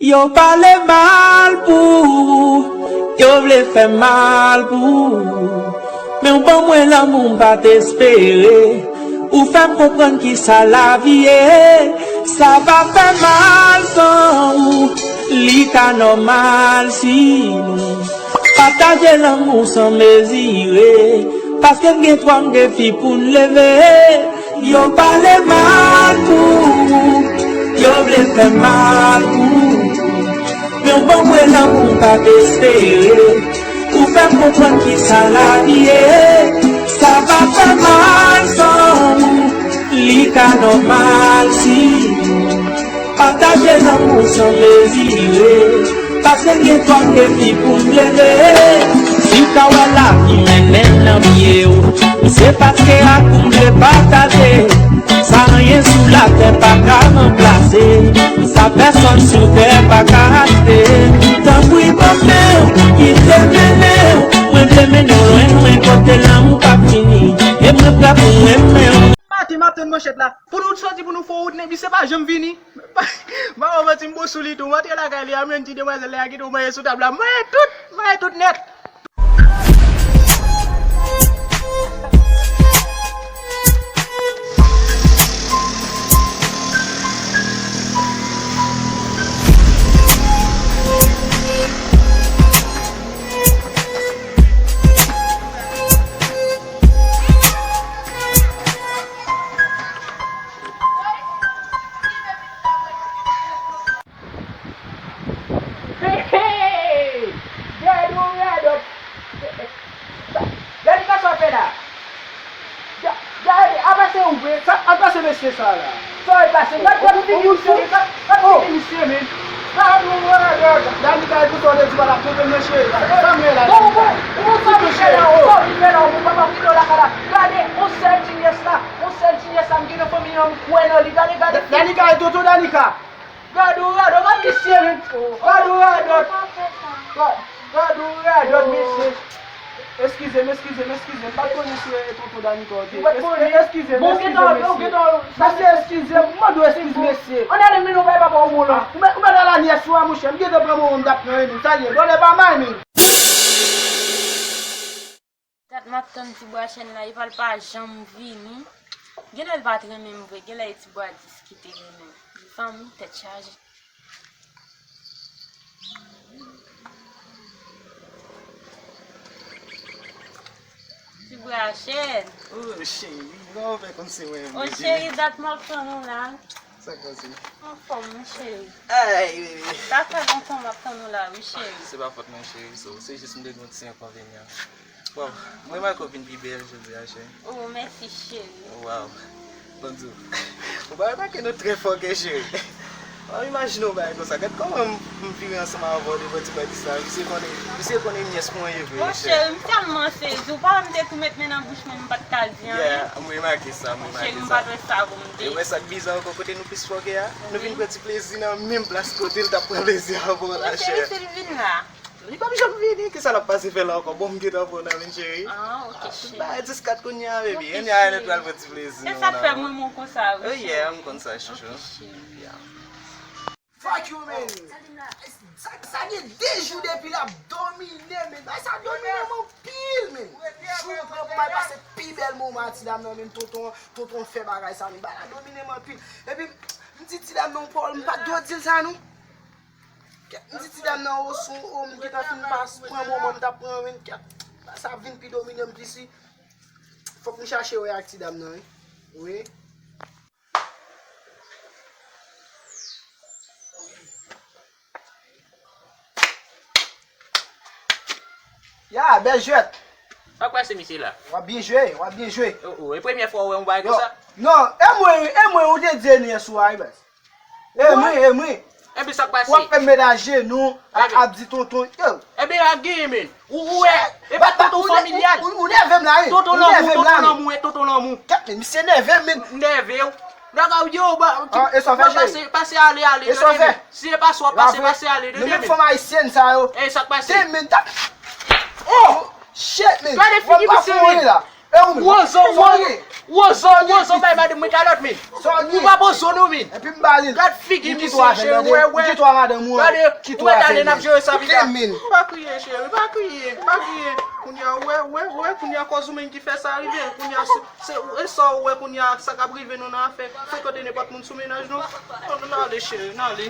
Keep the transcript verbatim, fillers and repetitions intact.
Yo pale mal pou ou, yo vle fè mal pou ou. Men w ban mwen lanmou m pa t espere. Ou fè m konprann kisa lavi ye. Sa pa fè mal san ou, li ka nòmal si nou pataje lanmou san mezire. Paske m gen twa, m gen fi pou n leve. Yo pale mal pou ou, yo vle fè mal pou ou. Men w ban mwen lanmou m pa t espere. Ou fè m konprann kisa lavi ye. Sa pa fè mal san ou, li ka nòmal si nou pataje lanmou san mezire. Paske m gen twa, m gen fi pou m leve. Si w ka wè lavi mennen nan pye w, se paske ak ou m vle pataje. Sa anyen sou latè pa ka ranplase, sa pèsòn sou tè pa ka achte. Tanpri, ban men w, kite m mennen w. Mwen vle mennen w lwen, lwen kote lanmou p ap fini. E mwen prè pou renmen w. Maten m ap tann manchèt la. Pou nou soti, pou nou fè wout, men misye pa janm vini. M pa wè manti, m bo sou li tou. M antre lakay li a, m jwenn ti demwazèl la, kite w manje sou tab la. M manje tout, m manje tout nèt. Hey, hey! Gade yon radòt! Gade sa w fè la! Ga-, gade, apa se ou vre? Sa, apa se mesye sa la? Sa w pase? Gade, gade figi misye, gade, gade figi misye, men. Gade yon radòt! Danica, e pou sa w te di pa l ap twonpe m nan cheri. Sa, sa m gen la, Danica? Bon, bon, bon, sa w vin fè la, sa w vin fè la, ou papa kite w lakay la. Gade, yon sèl ti nyès la, yon sèl ti nyès la, m gen nan fanmi an, m kwè nan li. Gade, gade. Danica, e tonton Danica. Gade yon radòt, gade misye, men. Gade yon radòt. Gade yon radòt, mesye. Eskize m, eskize m, eskize m. M pa t konnen si e tonton Danica w te ye. Eskize m, eskize m, mesye. Mesye, eskize m. M mande w eskiz, mesye. Ann ale, men nou bay papa w bon la. Ou mèt, ou mèt al a nyès ou a, monchè. M gentan pran bon, m t ap pran, men sa l ye. Dòlè pa may, men. Dat m ap tann ti bwa chèn la, epa l pa janm vini. Genlè l pa t renmen m vre, genlè e ti bwa dis ki te renmen m. Fanmi, tèt chaje. Ti bwa chèn. Oh, cheri, kòman w fè konn se mwen menm? Oh, cheri, dat m ap tann ou la. Sa k pase? Anfòm, wi, cheri. Ay, bebe. Sa fè lontan m ap tann ou la, wi, cheri. Se pa fòt mwen, cheri, so, se jis m te gen yon ti enkonvenyan. Waw, m remake w vin pi bèl jodi a, cheri. Oh, mèsi, cheri. Waw. Ban m di w, ou pa remake nou trè fòkè, cheri? Waw, imajine w bagay konsa. Gad kòman m, m vire ansanm avè w devan ti bwa dis la. Misye konnen, misye konnen nyès mwen ye vre, cheri. Mon cheri, m tèlman sezi. Ou pa wè m te tou met men nan bouch mwen, m pa t ka di anyen. Yeah, m remake sa, m remake sa. Cheri, m pa t wè sa pou m te. E w wè sa k bizarre ankò, kote nou plis fòkè a, nou vin pran ti plezi nan menm plas kote l t ap pran plezi avè w la, cheri. Mon cheri, si l vin la. Li p ap janm vini. Kisa l ap pase fè la ankò? Bon, m gentan pran nan men cheri. Ah, ok, cheri. Ba, dis kat kounye a, baby. Ok, cheri. Ann ale, nou pral pran ti plezi nou. E sa k fè mwen, mwen konsa, wi, cheri. Oh, yeah, m konn sa, chouchou. Ok, cheri. Yeah. Fuck you, man. Sa, sa gen de jou depi l ap domine, men. Bay sa domine m anpil, men. Jou pran pou m al pase pi bèl moman a ti dam nan, men tonton, tonton fè bagay sa, men. Bay la domine m anpil. Epi, m di ti dam nan, Paul, m pa t dwe di l sa, non. Kèt, m di ti dam nan, o, sou, o, m gentan fin pas, pran moman m t ap pran, wi, kèt. Sa ap vin pi domine m plis, wi. Fòk m chache wè ak ti dam nan, wi. Wi. Ya, bèl jwèt. Sa k pase, mesye la? W ap byen jwe, w ap byen jwe. O, o, e premyè fwa w wè yon bagay konsa? Non, e mwen, e mwen, ou te di Enies ou a, wi, baz. E mwen, e mwen. Epi sa k pase? W ap fè m met ajenou, a, ap di tonton, yo. Ebyen, a genyen, men. Ou, ou wè, e pa tonton familyal. Ou, ou nève m la, wi. Tonton lanmou, tonton lanmou, e tonton lanmou. Kèt, men, misye nève m, men. Nève w. Daga, yo, ba, pase, pase ale, ale, tande, men. Si e pa sa w ap pase, pase ale, tande, men. Nou menm fanm ayisyèn sa yo. E sa k pase? Tande, men, ta-, oh, shit, men. Gade figi misye, men. E ou menm? Wozo, wozo. Wozo, wozo bay madanm mwen kalòt, men. Ou pa bozo non, men. Epi m ba li l. Gad figi misye, cheri, wè, wè. Kite madanm ou an. Gade, ou mèt ale, n ap jere sa pita. Kite m, men. Pa kriye, cheri, pa kriye, pa kriye. Kounye a, wè, wè, wè, kounye a, kòz ou menm ki fè sa rive. Kounye a, se, se, e sa ou wè kounye a, sa k ap rive nou nan afè frekante nenpòt moun sou mennaj nou. Non, non, n ale, cheri, n ale.